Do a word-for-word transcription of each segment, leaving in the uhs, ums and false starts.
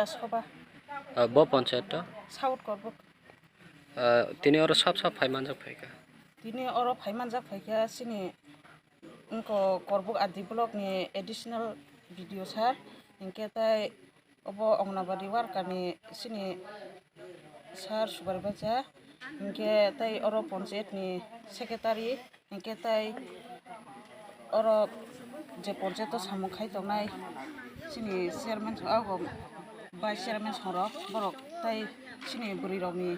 Soba. Ah, bo panchayat to? South Korbuk. Ah, tini oro sab sab phai manjak phaikha. Tini oro phai manjak phaikha chini wngkha Korbuk R D block ni additional B D O sir, hinkhe tai obo Anganwadi worker ni chini sir supervisor, hinkhe tai oro panchayat ni secretary, hinkhe tai oro je panchayat o samung khai tongnai chini chairman, abo vice chairman songrok, borok tai chini bwrwi rokni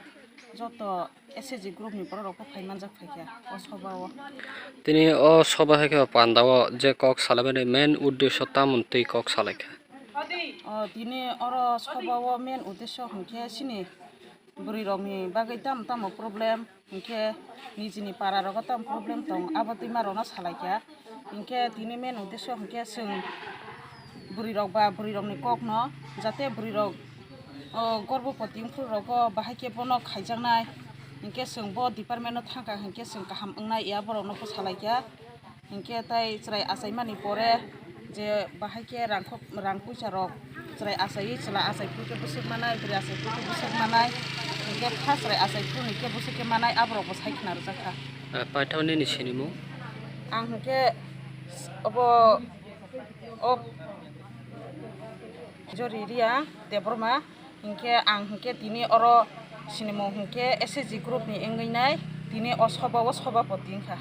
joto S H G group ni borok rok phai manjak phaikha o soba o. Tini o soba hai khe panda o je kok salaimani main uddesho tamoni twi kok salaikha? O tini oro soba o main uddesho hinkhe chini bwrwi rokni bagwi tamo tamo problem, hinkhe nijini para rogo tamo problem tong, abo twi ma rokno salaikha. Hinkhe tini main uddesho hinkhe chwng bwrwi rok ba bwrwi rokni kokno, jate bwrwi rok o gorbopoti wngphuru rogo bahai khe bono khaijaknai, hinkhe chwng bo department o thangkha hinkhe chwng kaham wngnai ya borokno bwsalaikha. Hinkhe tai chwrai achaimani pore je bahai khe rangkhok, rang puisa rok chwrai achaiwi chwla achai phuru khe bwswk manai, bwrwi achai phuru khe bwswk manai, hinkhe kha chwrai achai phuru ni khe bwswk khe manai, aborok bo sai khna rwjakha. Ah, paithak nini sinimung? Ang hinkhe obo o Jori Riya Debbarma, hinkhe ang hinkhe tini oro sinimung hinkhe S H G group ni wngwi nai, tini o soba o sobapoti wngkha.